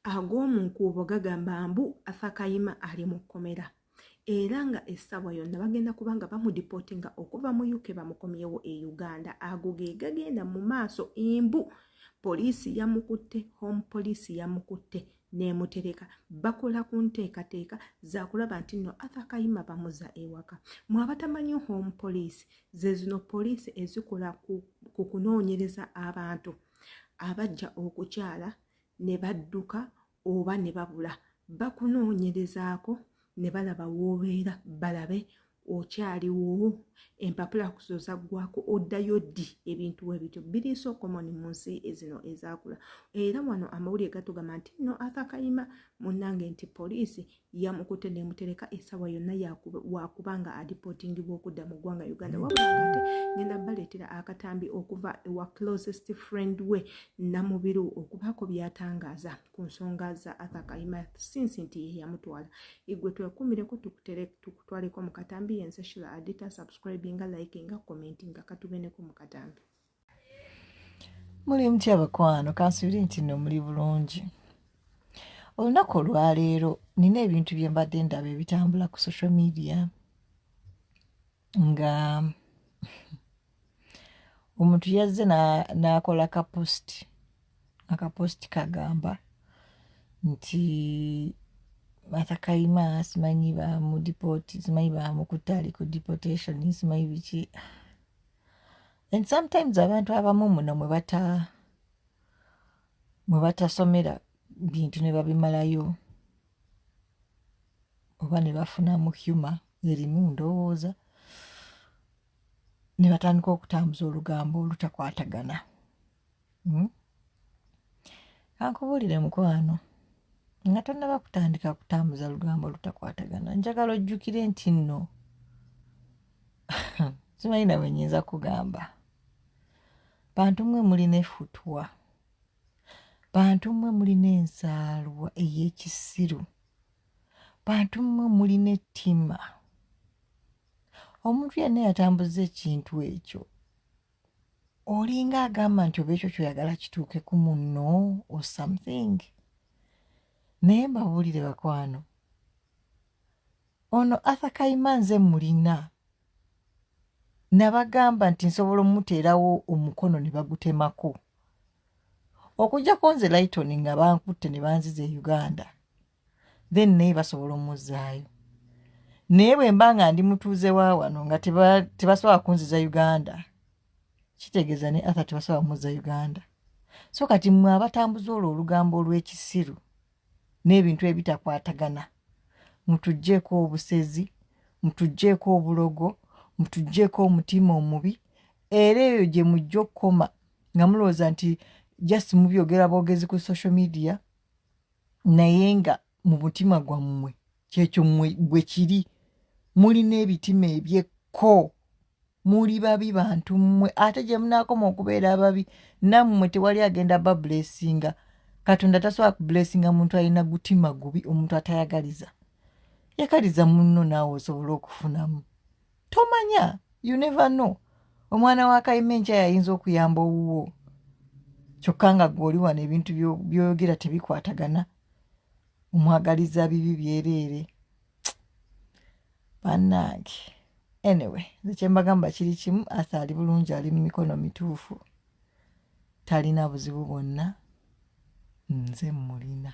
Ag'omu nkuubo gagamba mbu Arthur Kayima ali mu kkomera era nga essaawa yonna bagenda kuba nga bamudipootinga okuva mu UK bamukomyewo e Uganda. Ago ge gagenda mu maaso mbu poliisi yamukutte, home police yamukutte n'emutereka. Bakola ku nteekateeka za kulaba nti nno Arthur Kayima bamuzza ewaka. Mwe abatamanyi home police, ze zino poliisi ezikola ku kunoonyereza abantu abajja okukyala ne badduka oba ne babula. Bakunoonyerezaako ne balaba w'obeera, balabe okyaliwo, empapula zo zaggwako, oddayo ddi, ebintu we bityo biri so common mu nsi zino ezaakula. Era wano amawulire gatugamba nti nno Arthur Kayima munnange nti poliisi yamukutte n'emutereka, essaawa yonna wakuba nga adipootingibwa okudda mu ggwanga Uganda. Wabula nga ate ngenda baleetera akatambi okuva ewa closest friend we Namubiru okubaako by'atangaaza ku nsonga za Arthur Kayima since nti ye yamutwala. Igwe twekuumireko, tukutwaleko mu katambi. Yenze Shila Adita. Subscribinga, likinga, commentinga, katubeneko mu katambi. Muli mutya bakwano? Kansuubire nti nno muli bulungi. Olunaku olwaleero nina ebintu bye mbadde ndaba ebitambula ku social media nga omuntu yazze n'akola kapost. Akapost kagamba nti Arthur Kayima simanyi bamudipoti, simanyi bamukutte, ali ku deportation, simanyi biki. And sometimes abantu abamu muno mwe batasomera bintu ne babimalayo oba ne bafunamu humor erimu, ndowooza ne batandika okutambuza olugambo olutakwatagana. Kankubuulire mukwano, nga tonnaba kutandika kutambuza lugambo olutakwatagana, njagala ojjukire nti nno simanyi nawe nyinza kugamba, bantu mmwe mulina effutwa, bantu mmwe mulina ensaalwa ey'ekisiru, bantu mmwe mulina ettima. Omuntu yenna yatambuza ekintu ekyo olinga agamba nti oba ekyo kyoyagala kituuke ku munno or something. Naye mbabuulire bakwano, ono Arthur Kayima nze mulina nabagamba nti nsobola omuteerawo omukono ne bagutemako, okuggyako nze Lighton nga bankutte ne banziza e Uganda, then naye basobola omuzzaayo. Naye bwe mba nga ndi mutuuze wa wano nga tebasobola kunziza Uganda, kitegeeza ne Arthur tebasobola kumuzza Uganda. So kati mmwe abatambuza olwo olugambo olw'ekisiru n'ebintu ebitakwatagana, mutuggyeeko obusezi, mutuggyeeko obulogo, mutuggyeeko omutima omubi. Era eyo gye mujja okukoma nga mulowooza nti just mubyogera bwogezi ku social media, naye nga mu mutima gwammwe kyekyo mmwe bwe kiri. Mulina ebitima ebyekko, muli babi bantu mmwe. Ate gye munaakoma okubeera ababi, nammwe tewali agenda bablessinga. Katonda tasobola kublessinga muntu alina gutima gubi, omuntu atayagaliza. Yagaliza munno naawe osobole okufunamu. Tomanya, you never know, omwana wa Kayima enkya yayinza okuyamba owuwo, kyokka nga gwe oli wano ebintu by'oyogera tebikwatagana, omwagaliza bibi byereere. Bannange, anyway, nze kyembagamba kiri kimu, Arthur ali bulungi, ali mu mikono mituufu, talina buzibu bwonna. Nze mulina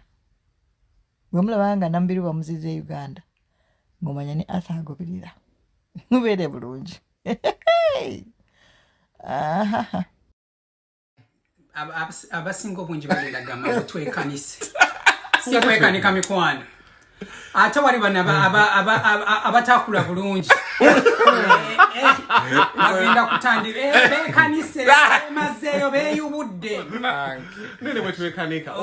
bwe mulaba nga Namubiru bamuziza e Uganda, ng'omanya ne Arthur agoberera. Mubeere bulungi. Ahaha. Abasinga obungi bagenda gamba ngu twekanise, si kwekanika mikwano. Ate wali bano abatakula bulungi. Agenda kutandika bekanise, bemazeeyo, beyubudde. Nene bwe twekanika,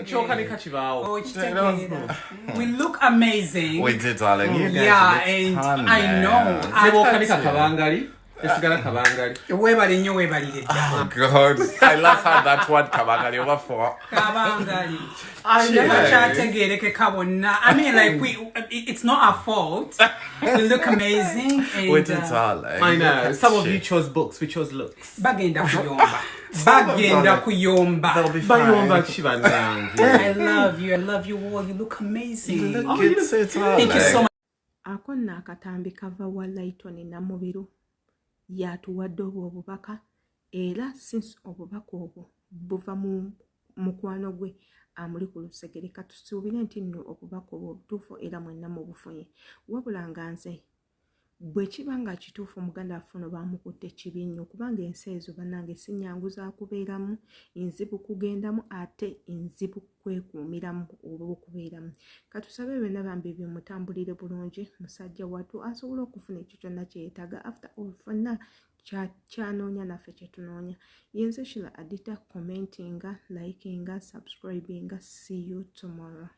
kyokanika kibaawo. Okitegeera, we look amazing. We did, darling. You guys Yeah, look and stunning. I know. Ne bwokanika kabangali. Esigala kabangali. Weebale nnyo, weebalire ddala. Oh God, I last had that word kabangali over for. Kabangali. Cheers. Kyategeerekeka bonna. I mean, like, we, it's not our fault. We look amazing and, Wait, it's all. I know. Some of you chose books, we chose looks. Bagenda kuyomba, bagenda kuyomba. They'll be fine. Bayomba ki bannange? I love you, I love you all. You look amazing. Look, it's all. Thank you so much. Ako nno akatambi kava wa Layton Namubiru, yatuwadde obwo obubaka, era since obubaka obwo buva mu mukwano gwe amuli ku lusegere, katusuubire nti nno obubaka obwo obutuufu era mwenna mubufunye. Wabula nga nze bwe kiba nga kituufu muganda waffe ono bamukutte, kibi nnyo, kubanga ensi ezo bannange si nnyangu za kubeeramu, nzibu kugendamu ate nzibu kwekuumiramu oba okubeeramu. Katusabe byonna bambi bimutambulire bulungi, musajja wattu asobole okufuna ekyo kyonna kye yeetaaga. After all, ffenna kyanoonya naffe kyetunoonya. Yenze Shila Adita. Commentinga, likinga, subscribinga. See you tomorrow.